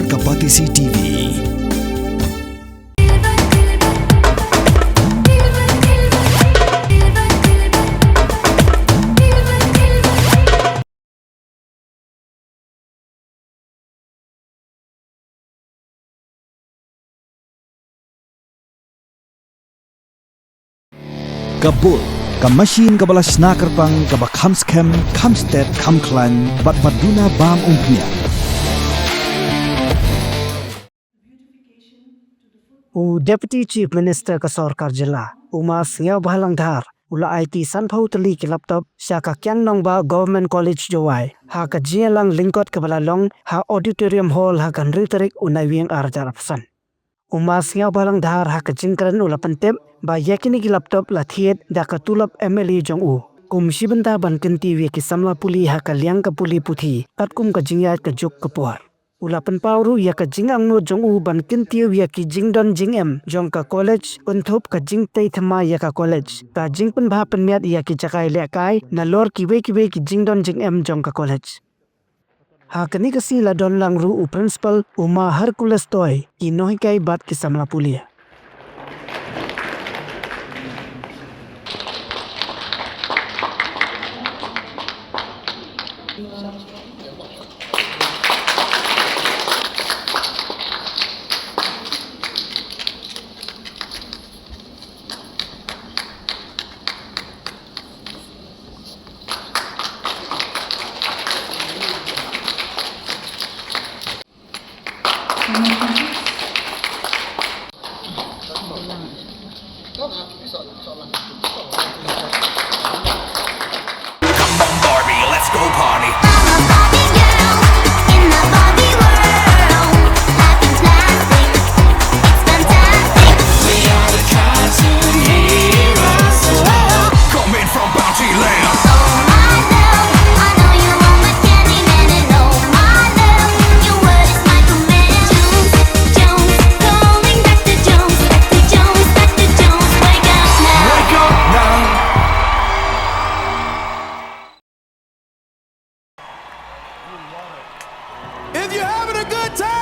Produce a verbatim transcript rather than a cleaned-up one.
Ka Batesi T V. Ka bul, ka mashin kaba la shna kyrpang, kaba kham skhem, kham stet, kham khlaiñ, bad ba duna bam umphniang. U Deputy Chief Minister ka sorkar jylla, u Ma Sniawbhalang Dhar, u la aiti sanphew tylli ki laptop sha ka Kiang Nangbah Government College Jowai, ha ka jingïalang lyngkot kaba la long ha Auditorium Hall ha ka hynriew tarik u Naiwieng ar hajar arphew san. U Ma Sniawbhalang Dhar ha ka jingkren u la pyntip ba ïa kine ki laptop la thied da ka tulop M L A jong u, kum shi bynta ban kyntiew ïa ki samla pule ha ka liang ka pule puthi, katkum ka jingïaid ka juk ka por. U la pynpaw ruh ïa ka jingangnud jong u ban kyntiew ïa ki jingdon jingem jong ka college, kynthup ka jingtei thymmai ïa ka college, ka jingpynbha pynmiat ïa ki jaka ïalehkai, nalor kiwei kiwei ki jingdon jingem jong ka college. Ha kane ka sngi la don lang ruh u Principal, u Ma Hercules Toi, ki nonghikai bad ki samla pule. Come on, Barbie, let's go party. I'm a Barbie girl in the Barbie world. Life in plastic, it's fantastic. We are the cartoon heroes. Whoa. Coming from Bounty Land. Oh my love, I know you want my Candyman, and oh my love, your word is my command. Jones, Jones, calling Doctor Jones, Doctor Jones, Doctor Jones, wake up now. Wake up now. If you're having a good time,